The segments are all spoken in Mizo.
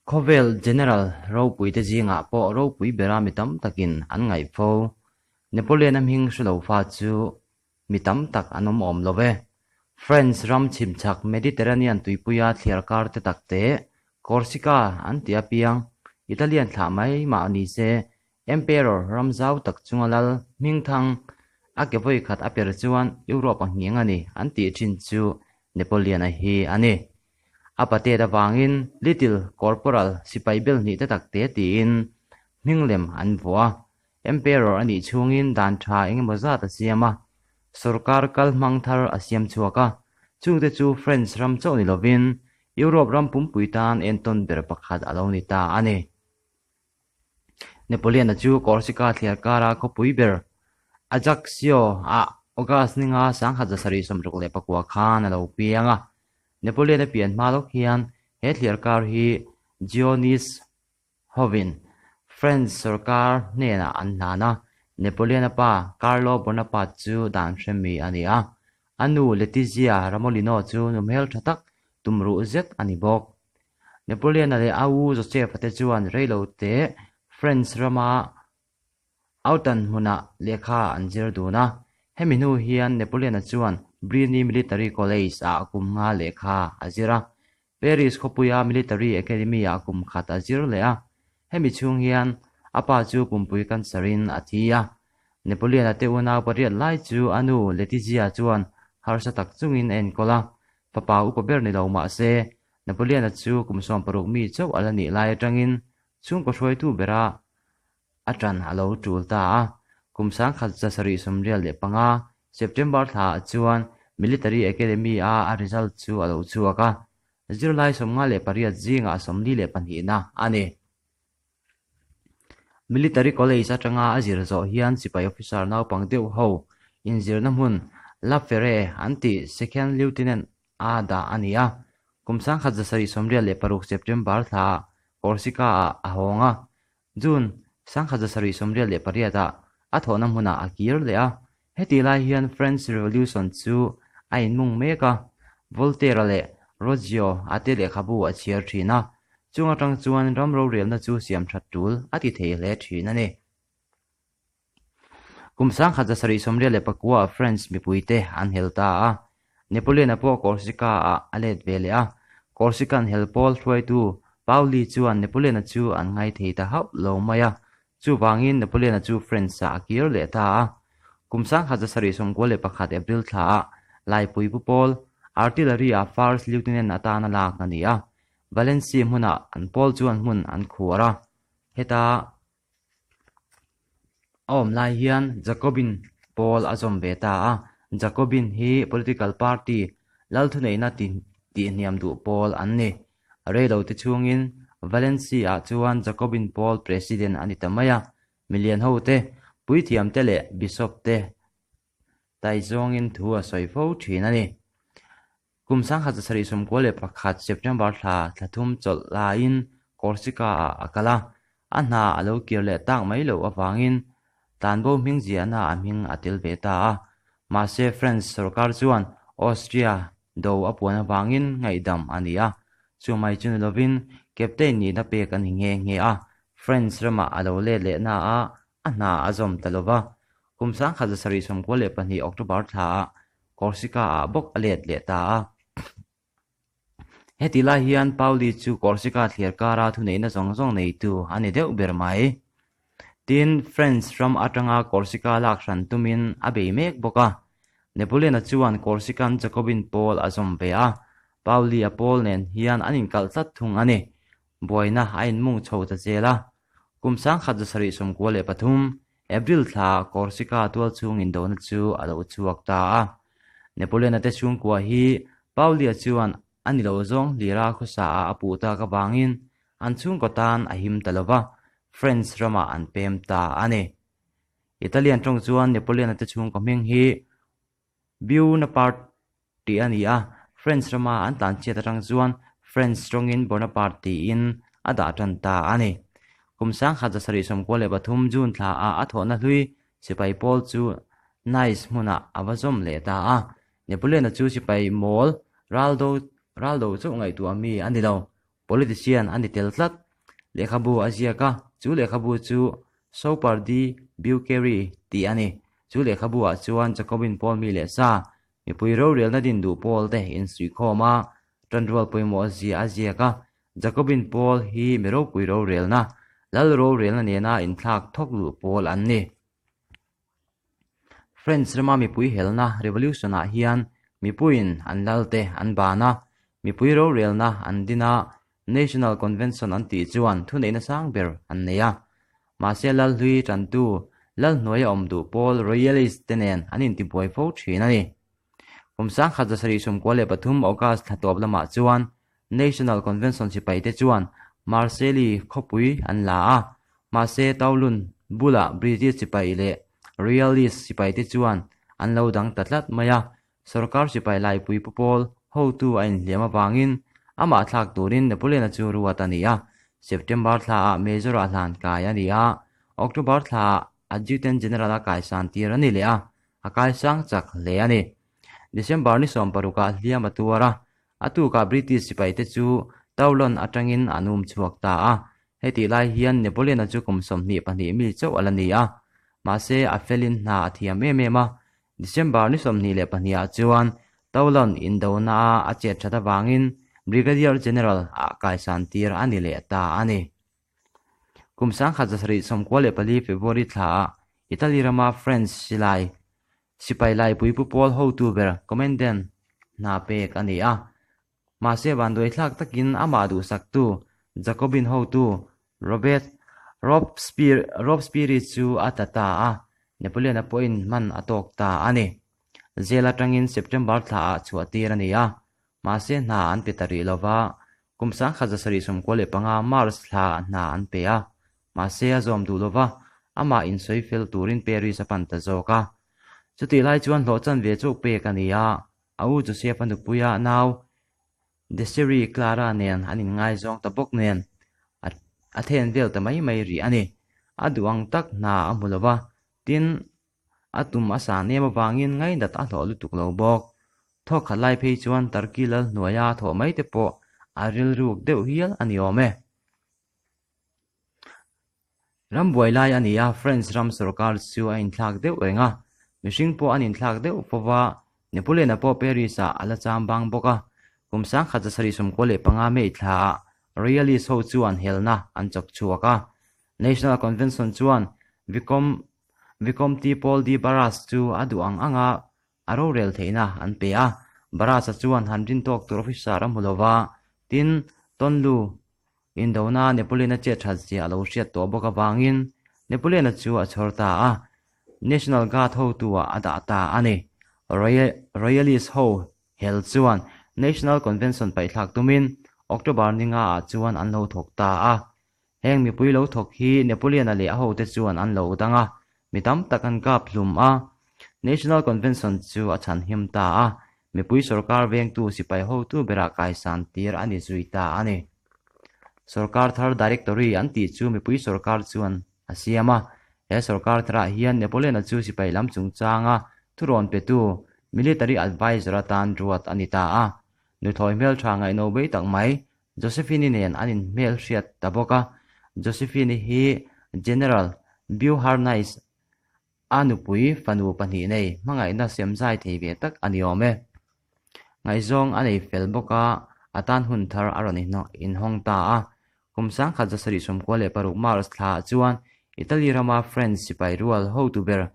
Khawvel General ropuite zingah pawh ropui bera mi tam takin an ngaih fo. Napoleon-a hming hre lo fa chu mi tam tak an awm awm lo ve. France ram chhimchhak Mediterranean tuipuia thliar kar te tak te, Corsica an ti apiang, Italian thlah mai mah ni se, Emperor ram zau tak chunga lal hmingthang a ke vawi khat a per chuan Europe a nghing a ni an tih thin chu Napoleon-a hi a ni. A patet avangin Little Corporal sipai bel hnih te tak te tiin hming lem an vuah a. Emperor a nih chhungin dan tha eng emaw zat a siam a, sorkar kal hmang thar a siam chhuak a, chungte chu French ram chauh ni lovin Europe ram pumpui tan entawn ber pakhat a lo ni ta a ni. Napoleon-a chu Corsica thliar kara khawpui ber Ajaccio-ah August ninga 1769 khan a lo piang a. Napoleon-a pian hma lawk hian he thliar kar hi Genoese hovin French sorkar hnenah an hlan a, Napoleon-a pa Carlo Bonaparte chu dan hremi a ni a. A nu Letizia Ramolino chu nu hmeltha tak tumruh zet a ni bawk. Napoleon-a leh a u Joseph-a te chuan reilo te French rama Autun hmunah lehkha an zir dun a. Hemi hnu hian Napoleon-a chuan Brigny Military College-ah kum nga lehkha a zir a. Paris khawpuia Military Academy-ah kum khat a zir leh a. Hemi chhung hian a pa chu pumpui cancer-in a thi a. Napoleon-a te unau pariat lai chu a nu Letizia chuan harsa tak chungin a enkawl a. Fapa upa ber ni lo mah se, Napoleon-a chu kum 60 mi chauh a la nih lai atangin chhungkaw hruaitu bera a tan a lo tul ta a. Kum 1775, September thlaah chuan Military Academy-a a result chu a lo chhuak a, zirlai 58 zingah 42na a ni. Military College atanga a zir zawh hian sipai officer naupang deuh ho inzirna hmun La Ferre an tih Second Lieutenant a dah a ni a. Kum 1786 September thla Corsica ah a hawng a, June 1788 ah a thawhna hmunah a kir leh a. Heti lai hian French Revolution chu a inmung mek a, Voltaire-a leh Rousseau-a te lehkhabu a chhiar thin a, chung atang chuan ram rorelna chu siam that tul a ti thei hle thin a ni. Kum 1789 French mipuite an hel ta a, Napoleon-a pawh Corsica-ah a let ve leh a, Corsican hel pawl hruaitu Paoli chuan Napoleon-a chu an ngai thei ta hauh lo mai a, Chuvangin Napoleon-a chu French-ah a kir leh ta a. Kum 1791 April thlaah Laipui Pu Paul, Artillery-a First Lieutenant atana lak a ni a. Valency hmunah an pawl chuan hmun an khuar a. Heta a awm lai hian Jacobin pawl a zawm ve ta a. Jacobin hi political party lalthuneihna tihhniam duh pawl an ni. Reilote chhungin Valencia-ah chuan Jacobin pawl president a ni ta mai a, milian hote, puithiamte leh bishop-te taizawngin thu a sawi fo thin a ni. Kum 1791 September thla thla thum chawlh laiin Corsica-ah a kal a, a hna a lo kir leh tak mai loh avangin tlanbo hming ziahna a hming a tel ve ta a. Mahse French sorkar chuan Austria do a puan avangin ngaihdam a ni a, chu mai chu ni lovin captain nihna pek a ni nghe nghe a, French ramah a lo let leh na a, a hna a zawm ta lo va. Kum 1792 October thlaah Corsica-ah bawk a let leh ta a. Heti lai hian Pauli chu Corsica thliar kara thuneihna zawng zawng neitu a ni deuh ber mai. Tin, French ram atanga Corsica lak hran tumin a bei mek bawk a. Napoleon-a chuan Corsican Jacobin pawl a zawm ve a, Pauli-a pawl nen hian an inkalh tlat thung a ni. Buaina a inmung chho ta zel a. Kum 1793, April thlaah Corsica tualchhung indona chu a lo chhuak ta a. Napoleon-a te chhungkua hi Pauli-a chuan a ni lo zawng hlira khawsa ah a puh tak avangin an chhungkaw tan a him ta lo va, French ramah an pem ta a ni. Italian tawng chuan Napoleon-a te chhungkaw hming hi Buonaparte tih a ni a, French rama an tlanchhiat atang chuan French tawngin Bonaparte tiin a dah tan ta a ni. Kum 1793 June thlaah a thawhna hlui sipai pawl chu Nice hmunah a va zawm leh ta a. Napoleon-a chu sipai mawl raldo raldo chauh ngaihtuah mi a ni lo. Politician a ni tel tlat. Lehkhabu a ziak a, chu lehkhabu chu Soper de Bucarey tih a ni. Chu lehkhabu ah chuan Jacobin pawl mi leh sa, mipui rorelna din duh pawl te insuihkhawm a, tanrual pawimawh zia a ziak a. Jacobin pawl hi mi ropui rorelna, lal rorelna nena inthlak thawk luh pawl an ni. French rama mipui helna revolution ah hian mipuiin an lalte an ban a, mipui rorelna an din a, National Convention an tih chuan thuneihna sang ber an nei a. Mahse Lalhlui tantu Lalhnuaia awm duh pawl Royalist te nen an intibuai fo thin a ni. Kum 1773 August thla tawp lamah chuan National Convention sipaite chuan Marseille khawpui an la a, mahse Toulon bulah British sipai leh Royalist sipaite chuan an lo dang ta tlat mai a, sorkar sipai laipui pu pawl hotu a inhliam avangin amah thlak turin Napoleon-a chu ruat a ni a, September thlaah Major-ah hlan kai a ni a, October thlaah Adjutant General-a kaisan tir a ni leh a, a kaisang chak hle a ni. December ni sawmparukah hliam a tuar a, A tukah British sipaite chu Toulon atangin an um chhuak ta a. Hetih lai hian Napoleon-a chu kum 22 mi chauh a la ni a. Mahse, a felin hna a thiam em em a. December ni 22 ah chuan Toulon indona-a a chet that avangin Brigadier General ah kaisan tir a ni leh ta a ni. Kum 1794 February thlaah Italy rama French silai Sipai laipui pu pawl hotu ber Commandant hna pek a ni a. Mahse vanduaithlak takin amah duhsaktu Jacobin hotu Robert Robespierre chu a tla ta a, Napoleon-a pawhin hman a tawk ta a ni. Jail atangin September thlaah chhuah tir a ni a, mahse hna an pe ta rih lova, kum 1795 March thla hna an pe a, Mahse a zawm duh lova, amah insawi fel turin Paris a pan ta zawk a. Chutih lai chuan hlawh chan ve chauh pek a ni a, a u Joseph-a nupuia nau Desiree Clara nen an inngaizawng ta bawk nen a then vel ta mai mai rih a ni. A duh ang tak hna a hmu lova, tin a tum a san em avangin ngainat a hlawh lutuk lo bawk. Thawk khat lai phei chuan Turkey lal hnuaia thawh mai te pawh a rilruk deuh hial a ni awm e. Ram buai lai a ni a, French ram sorkar chu a inthlak deuh reng a, mihring pawh an inthlak deuh fo va, Napoleon-a pawh Paris-ah a la cham bang bawk a. Kum 1795 May thlaah Royalist ho chuan helna an chawk chhuak a. National Convention chuan Vicomte Paul de Barras chu a duh ang anga a rorel theihna an pe a. Barras-a chuan han rin tawk tur officer a hmu lo va, tin, Tonlu Indona Napoleon-a chet that zia a lo hriat tawh bawk avangin Napoleon-a chu a chhawr ta a, National Guard hotu-ah a dah ta a ni. Royalist ho hel chuan National Convention paihthlak tumin October ni nga-ah chuan an lo thawk ta a. Heng mipui lo thawk hi Napoleon-a leh a hote chuan an lo dang a, mi tam tak an kap hlum a. National Convention chu a chhanhim ta a, Mipui sorkar vengtu sipai hotu berah kaisan tir a ni zui ta a ni. Sorkar thar Directory an tih chu mipui sorkar chuan a siam a. He sorkar tharah hian Napoleon-a chu sipai lam chungchanga thurawn petu Military Adviser atan ruat a ni ta a. Nuthlawi hmeltha ngaihno bei tak mai Josephine-i nen an inhmelhriat ta bawk a. Josephine-i hi General Beauharnais A nupui fanu pahnih nei hmangaihna semzai thei ve tak a ni awm e. Ngaihzawng a nei fel bawk a, a tan hun thar a rawn inhawng ta a. Kum 1796 March thlaah chuan Italy rama French sipai rual hotu ber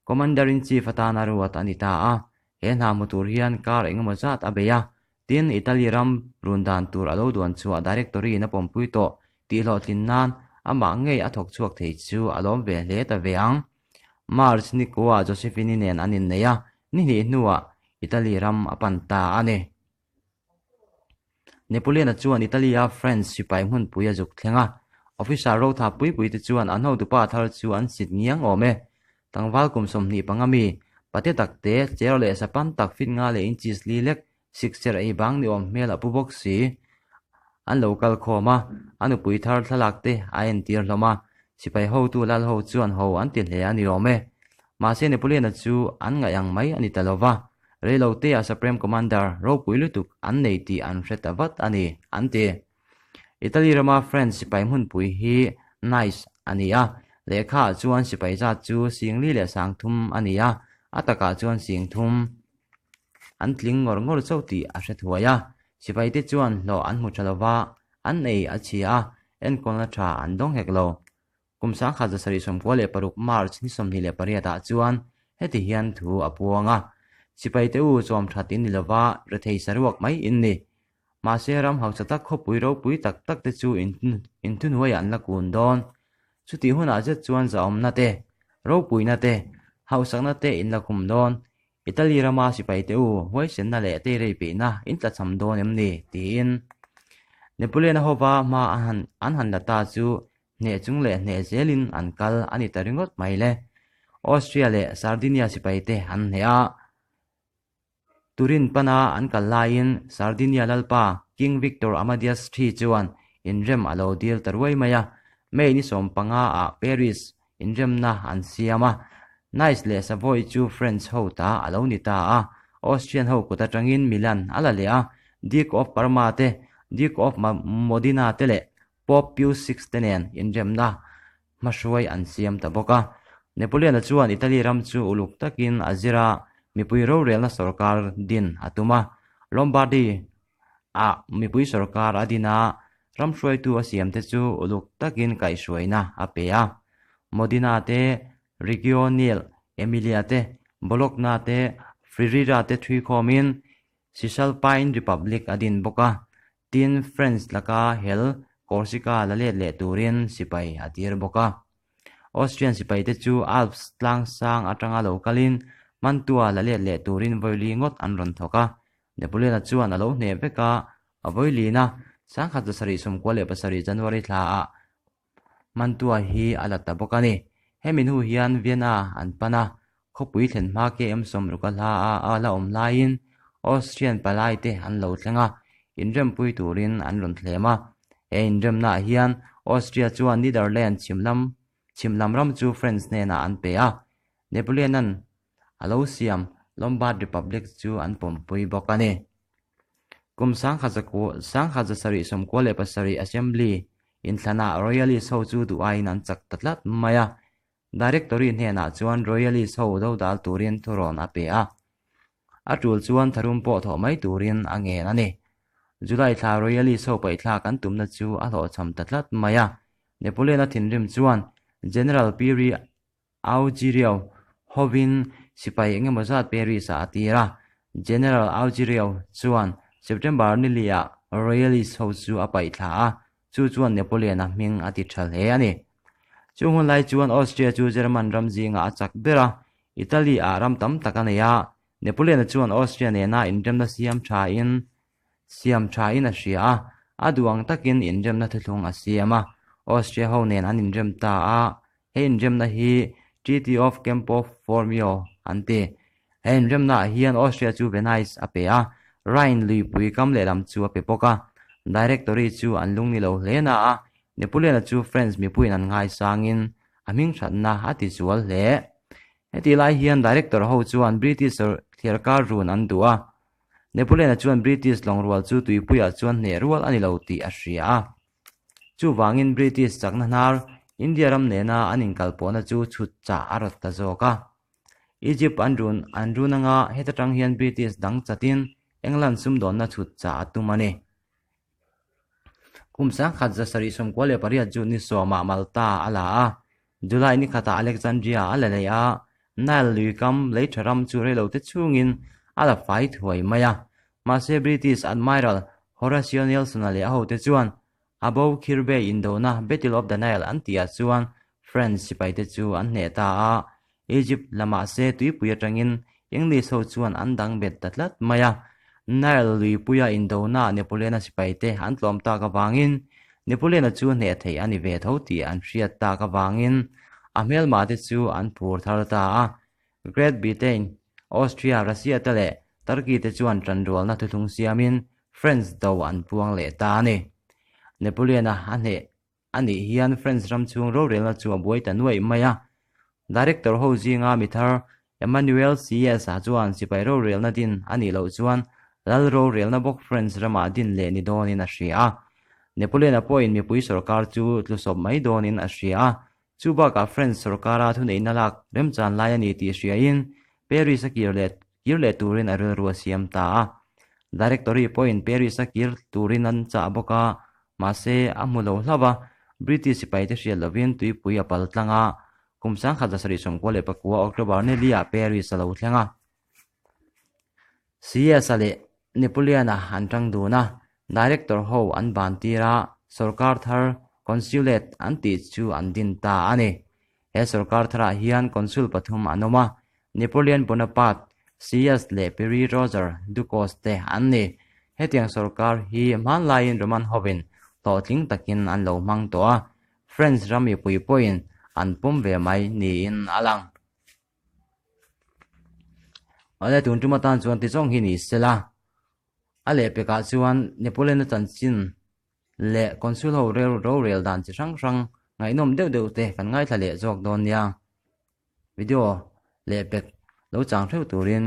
Commander-in-Chief atana ruat a ni ta a. He hna hmu tur hian kar engemaw zat a bei a, tin Italy ram run dan tur a lo duan chhuah Directory-in a pawmpui tawh tih hlawhtlin nan amah ngei a thawk chhuak thei chu a lawm ve hle ta ve ang. March ni kuah Josephine-i nen an innei a, ni hnih hnuah Italy ram a pan ta a ni. Napoleon-a chuan Italy-a French sipai hmunpui a zuk thleng a, officer rotha puipui te chuan an hotupa thar chu an sit ngiang awm e. Tlangval kum 25 mi, pate takte, cher leh sapan tak fit nga leh inches li lek sikcher ei bang ni awm hmel a pu bawk si. An lo kal khawm a, a nupui thar thlalak te a entir hlawm a, sipai hotu lal ho chuan ho an ti hle a ni awm e. Mahse Napoleon-a chu an ngaih ang mai a ni ta lo va, Reilotea Supreme Commander ropui lutuk an nei tih an hre ta vat a ni, an ti. Italy rama French sipai hmunpui hi Nice a ni a, lehkhaah chuan sipai zat chu singli leh sangthum a ni a, a takah chuan singthum an tling ngawr ngawr chauh tih a hre thuai a. Sipaite chuan hlawh an hmu tha lova, an ei a chhia a, enkawlna tha an dawng hek lo. Kum 1796 March ni 28 ah chuan heti hian thu a puang a, Sipaite u chawm that in ni lova, rethei saruak mai in ni. Mahse ram hausa tak khawpui ropui tak tak te chu inthunhuaiah an la kun dawn. Chutih hunah zet chuan zahawmna te, ropuina te, hauhsakna te in la khum dawn. Italy rama sipaite u huaisenna leh teirei peihna in tlachham dawn em ni? tiin Napoleon-a hova hma an han la ta chu Hneh chung leh hneh zelin an kal a ni ta ringawt mai le. Austria leh Sardinia sipaite an hneh a. Turin pana an kal laiin Sardinia lalpa King Victor Amadeus ii chuan inrem a lo dil ta ruai mai a. May ni 15 ah Paris inremna an siam a. Nice leh Savoy chu French ho ta a lo ni ta a. Austrian ho kut atangin Milan a la leh a. Duke of Parma te, Duke of Modena te leh Pope Pius VI te nen inremna hmahruai an siam ta bawk a. Napoleon-a chuan Italy ram chu uluk takin a zir a, mipui rorelna sorkar din a tum a. Lombardy-ah mipui sorkar a din a, ram hruaitu a siamte chu uluk takin kaihhruaina a pe a. Modena te, Reggio Emilia te, Bologna te, Ferrara te thuikhawmin Cisalpine Republic a din bawk a. Tin, French laka hel Corsica la let leh turin sipai a tir bawk a. Austrian sipaite chu Alps tlang sang atanga lo kalin Mantua la let leh turin vawili ngawt an rawn thawk a. Napoleon-a chuan a lo hneh vek a, a vawilina 1797 January thlaah Mantua hi a la ta bawk a ni. Hemi hnu hian Vienna an pan a, khawpui thlen hma KM 60 a hla a a la awm laiin Austrian palai te an lo thleng a, inrempui turin an rawn thlem a. He inremnaah hian Austria chuan Netherlands chhimlam chhimlam ram chu French hnenah an pe a, Napoleon-a'n a lo siam Lombard Republic chu an pawmpui bawk a ni. Kum 1797 Assembly inthlanah Royalist ho chu duh aiin an chak ta tlat mai a. Directory hnenah chuan Royalist ho dodal turin thurawn a pe a. A tul chuan tharum pawh thawh mai turin a ngen a ni. July thla Royalist ho paihthlak an tumna chu a hlawhchham ta tlat mai a. Napoleon-a thinrim chuan General Peary Augereau hovin sipai engemaw zat Paris-ah a tir a. General Augereau chuan September ni liah Royalist ho chu a paih thla a, chu chuan Napoleon-a hming a ti tha hle a ni. Chung hun lai chuan Austria chu German ram zingah a chak ber a, Italy-ah ram tam tak a nei a. Napoleon-a chuan Austria nena inremna siam thain siam thain a hria a, a duh ang takin inremna thuthlung a siam a. Austria ho nen an inrem ta a, He inremna hi Treaty of Campo Formio an ti. He inremnaah hian Austria chu Venice a pe a, Rhine luipui kam lehlam chu a pe bawk a. Directory chu an lung ni lo hle na a, Napoleon-a chu French mipuiin an ngaisangin a hming thatna a ti zual hle. Hetih lai hian Director ho chuan British thliarkar run an duh a, Napoleon-a chuan British lawngrual chu tuipuiah chuan hneh rual a ni lo tih a hria a. Chuvangin British chakna hnar India ram nena an inkalpawhna chu chhut chah a rawt ta zawk a. Egypt an run an run anga heta tang hian British dang chatin England sumdawnna chhut chah a tum a ni. Kum 1798 June ni sawmah Malta a la a, July ni khatah Alexandria a la leh a, Nile lui kam lei tha ram chu reilote chhungin a la fai thuai mai a. Mahse British Admiral Horatio Nelson-a leh a hote chuan Abo Khirbe indona Battle of the Nile an tihah chuan French sipaite chu an hneh ta a, Egypt lamah se tuipui atangin English ho chuan an dang bet ta tlat mai a. Nile luipuia indona Napoleon-a sipaite an tlawm tak avangin Napoleon-a chu hneh theih a ni ve tho tih an hriat tak avangin a hmelmahte chu an phur thar ta a. Great Britain, Austria, Russia te leh Turkey te chuan tanrualna thuthlung siamin French do an puang leh ta a ni. Napoleon-a a hneh A nih hian French ram chhung rorelna chu a buai ta nuaih mai a. Director ho zinga mi thar Emmanuel Sieyès-a chuan sipai rorelna din a nih loh chuan lal rorelna bawk French ramah din leh ni dawnin a hria a. Napoleon-a pawhin mipui sorkar chu tlusawp mai dawnin a hria a, chu bakah French sorkara thuneihna lak remchan lai a ni tih hriain Paris-a kir leh kir leh turin a rilru a siam ta a. Directory pawhin Paris-a kir turin an chah bawk a, mahse a hmu lo hlauh a, British sipaite hriat lovin tuipui a pal tlang a, kum 1794 October ni liah Paris a lo thleng a. Sieyès-a leh Napoleon-a an tang dun a, Director ho an ban tir a, sorkar thar Consulate an tih chu an din ta a ni. He sorkar tharah hian Consul pathum an awm a, Napoleon Bonaparte, Sieyès leh Pierre Roger Ducos te an ni. Hetiang sorkar hi hmanlaiin Roman hovin hlawhtling takin an lo hmang tawh a, French ram mipui pawhin an pawm ve mai niin a lang. Awle tun tum atan chuan ti zawng hi ni sela a lehpekah chuan Napoleon-a chanchin leh consul ho rel rorel dan chi hrang hrang ngaihnawm deuh deuh te kan ngaithla leh zawk dawn nia. Video lehpek lo chang theuh turin.